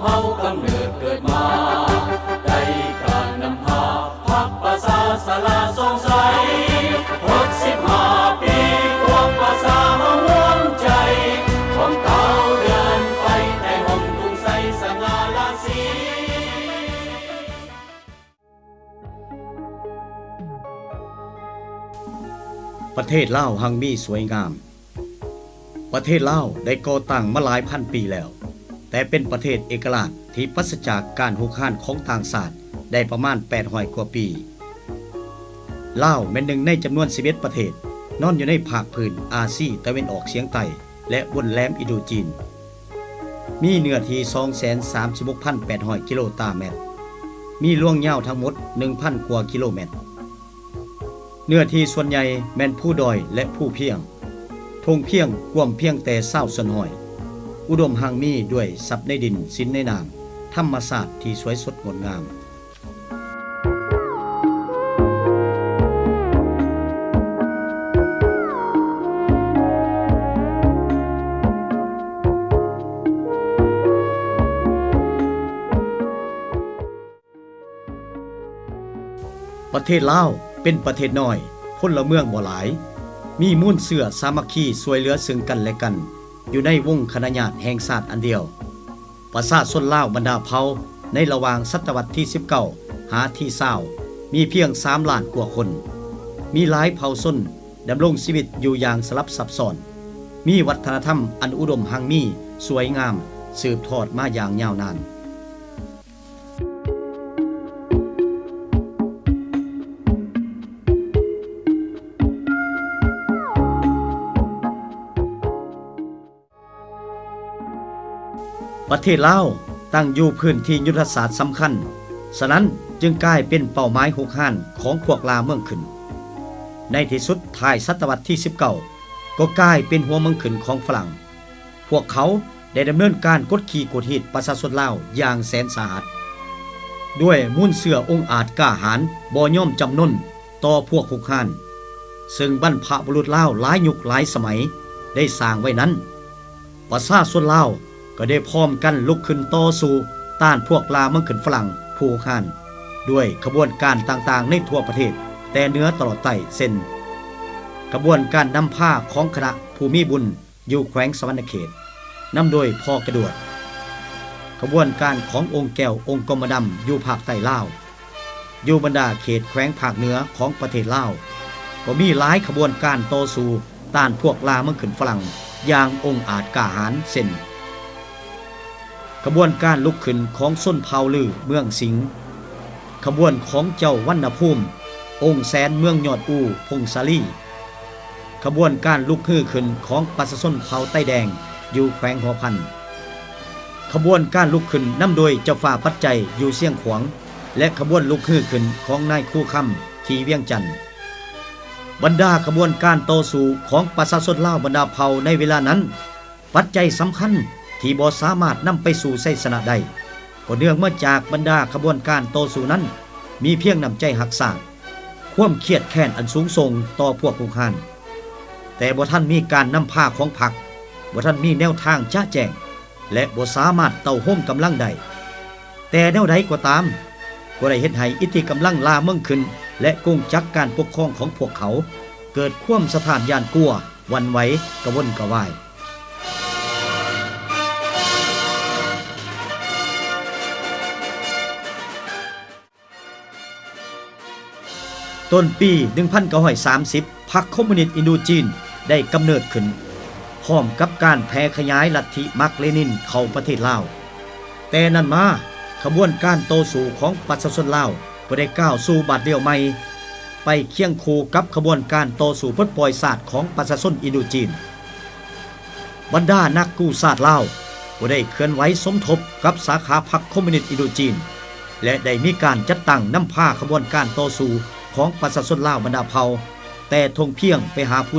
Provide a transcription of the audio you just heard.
ເຮົາກຳເນີດເກີດມາ ໄດ້ການນຳພາພັກປະຊາສາລາສ່ອງໃສ ຫົກສິບຫ້າປີພວກປະຊາເຮົາຮວມໃຈ ພ້ອມກ້າວເດີນໄປໃຕ້ຮົ່ມທຸງໄຊສະຫງ່າລາສີ. ປະເທດລາວຮັ່ງມີສວຍງາມ. ປະເທດລາວໄດ້ກໍ່ຕັ້ງມາຫຼາຍພັນປີແລ້ວ, ແຕ່ເປັນປະເທດເອກະລາດທີ່ປາສະຈາກການຮຸກຮານຂອງຕ່າງຊາດໄດ້ປະມານແປດຮ້ອຍກວ່າປີ. ລາວແມ່ນໜຶ່ງໃນຈຳນວນສິບເອັດປະເທດ ນອນຢູ່ໃນພາກພື້ນອາຊີຕາເວັນອອກສຽງໃຕ້ ແລະ ບົນແຫຼມອິນໂດຈີນ. ມີເນື້ອທີ່ສອງແສນສາມສິບຫົກພັນແປດຮ້ອຍກິໂລຕາແມັດ, ມີລວງຍາວທັງໝົດໜຶ່ງພັນກວ່າກິໂລແມັດ. ເນື້ອທີ່ສ່ວນໃຫຍ່ແມ່ນພູດອຍ ແລະ ພູພຽງ. ທົ່ງພຽງກວມພຽງແຕ່ຊາວສ່ວນຮ້ອຍ, ອຸດົມຮັ່ງມີດ້ວຍຊັບໃນດິນ, ສິນໃນນ້ຳ, ທຳມະຊາດທີ່ສວຍສົດງົດງາມ. ປະເທດລາວເປັນປະເທດນ້ອຍ, ພົນລະເມືອງບໍ່ຫຼາຍ, ມີມູນເຊື້ອສາມັກຄີຊ່ວຍເຫຼືອເຊິ່ງກັນແລະກັນ ຢູ່ໃນວົງຄະນະຍາດແຫ່ງຊາດອັນດຽວ. ປະຊາຊົນລາວບັນດາເຜົ່າໃນລະຫວ່າງສະຕະວັດທີສິບເກົ້າຫາທີຊາວ ມີພຽງສາມລ້ານກວ່າຄົນ. ມີຫຼາຍເຜົ່າຊົນດຳລົງຊີວິດຢູ່ຢ່າງສະຫຼັບຊັບຊ້ອນ, ມີວັດທະນະທຳອັນອຸດົມຮັ່ງມີສວຍງາມ ສືບທອດມາຢ່າງຍາວນານ. ປະເທດລາວຕັ້ງຢູ່ພື້ນທີ່ຍຸດທະສາດສຳຄັນ, ສະນັ້ນຈຶ່ງກາຍເປັນເປົ້າໝາຍຮຸກຮານຂອງພວກລ່າເມືອງຂຶ້ນ. ໃນທີ່ສຸດ, ທ້າຍສະຕະວັດທີສິບເກົ້າ ກໍກາຍເປັນຫົວເມືອງຂຶ້ນຂອງຝຣັ່ງ. ພວກເຂົາໄດ້ດຳເນີນການກົດຂີ່ກົດຮີດປະຊາຊົນລາວຢ່າງແສນສາຫັດ, ດ້ວຍມູນເຊື້ອອົງອາດກ້າຫານບໍ່ຍອມຈຳນົນຕໍ່ພວກຮຸກຮານ ເຊິ່ງບັນພະບຸລຸດລາວຫຼາຍຍຸກຫຼາຍສະໄໝໄດ້ສ້າງໄວ້ນັ້ນ. ປະຊາຊົນລາວກໍໄດ້ພ້ອມກັນລຸກຂຶ້ນຕໍ່ສູ້ຕ້ານພວກລ່າເມືອງຂຶ້ນຝຣັ່ງຜູ້ຮຸກຮານ ດ້ວຍຂະບວນການຕ່າງໆໃນທົ່ວປະເທດ ແຕ່ເໜືອຕະຫຼອດໃຕ້ ເຊັ່ນ ຂະບວນການນຳພາຂອງຄະນະຜູ້ມີບຸນ ຢູ່ແຂວງສະຫວັນນະເຂດ ນຳໂດຍພໍ່ກະດວດ, ຂະບວນການຂອງອົງແກ້ວ ອົງກົມມະດຳ ຢູ່ພາກໃຕ້ລາວ. ຢູ່ບັນດາເຂດແຂວງພາກເໜືອຂອງປະເທດລາວ ກໍມີຫຼາຍຂະບວນການຕໍ່ສູ້ຕ້ານພວກລ່າເມືອງຂຶ້ນຝຣັ່ງຢ່າງອົງອາດກ້າຫານ ເຊັ່ນ ຂະບວນການລຸກຂຶ້ນຂອງຊົນເຜົ່າລືເມືອງສິງ, ຂະບວນຂອງເຈົ້າວັນນະພູມ ອົງແສນເມືອງຍອດອູ ພົງສາລີ, ຂະບວນການລຸກຮືຂຶ້ນຂອງປະຊາຊົນເຜົ່າໄຕແດງຢູ່ແຂວງຫົວພັນ, ຂະບວນການລຸກຂຶ້ນນຳໂດຍເຈົ້າຟ້າປັດໄຈຢູ່ຊຽງຂວາງ ແລະ ຂະບວນລຸກຮືຂຶ້ນຂອງນາຍຄູຄຳທີ່ວຽງຈັນ. ບັນດາຂະບວນການຕໍ່ສູ້ຂອງປະຊາຊົນລາວບັນດາເຜົ່າໃນເວລານັ້ນ ປັດໄຈສຳຄັນທີ່ບໍ່ສາມາດນຳໄປສູ່ໄຊຊະນະໄດ້ ກໍເນື່ອງມາຈາກບັນດາຂະບວນການຕໍ່ສູ້ນັ້ນ ມີພຽງນ້ຳໃຈຮັກຊາດ, ຄວາມຄຽດແຄ້ນອັນສູງສົ່ງຕໍ່ພວກຮຸກຮານ, ແຕ່ບໍ່ທັນມີການນຳພາຂອງພັກ, ບໍ່ທັນມີແນວທາງຈະແຈ້ງ ແລະ ບໍ່ສາມາດເຕົ້າໂຮມກຳລັງໄດ້. ແຕ່ແນວໃດກໍຕາມ, ກໍໄດ້ເຮັດໃຫ້ອິດທິກຳລັງລ່າເມືອງຂຶ້ນ ແລະ ກົງຈັກການປົກຄອງຂອງພວກເຂົາ ເກີດຄວາມສະທ້ານຢ້ານກົວ, ຫວັ່ນໄຫວ, ກະວົນກະວາຍ. ຕົ້ນປີໜຶ່ງພັນເກົ້າຮ້ອຍສາມສິບ ພັກຄອມມູນິດອິນໂດຈີນໄດ້ກຳເນີດຂຶ້ນ, ພ້ອມກັບການແຜ່ຂະຫຍາຍລັດທິມາກເລນິນເຂົ້າປະເທດລາວ. ແຕ່ນັ້ນມາ, ຂະບວນການຕໍ່ສູ້ຂອງປະຊາຊົນລາວກໍໄດ້ກ້າວສູ່ບາດລ້ຽວໃໝ່, ໄປຄຽງຄູ່ກັບຂະບວນການຕໍ່ສູ້ປົດປ່ອຍຊາດຂອງປະຊາຊົນອິນໂດຈີນ. ບັນດານັກກູ້ຊາດລາວກໍໄດ້ເຄື່ອນໄຫວສົມທົບກັບສາຂາພັກຄອມມູນິດອິນໂດຈີນ ແລະ ໄດ້ມີການຈັດຕັ້ງນຳພາຂະບວນການຕໍ່ສູ້ຂອງປະຊາຊົນລາວບັນດາເຜົ່າ ແຕ່ທົ່ງພຽງໄປຫາພູ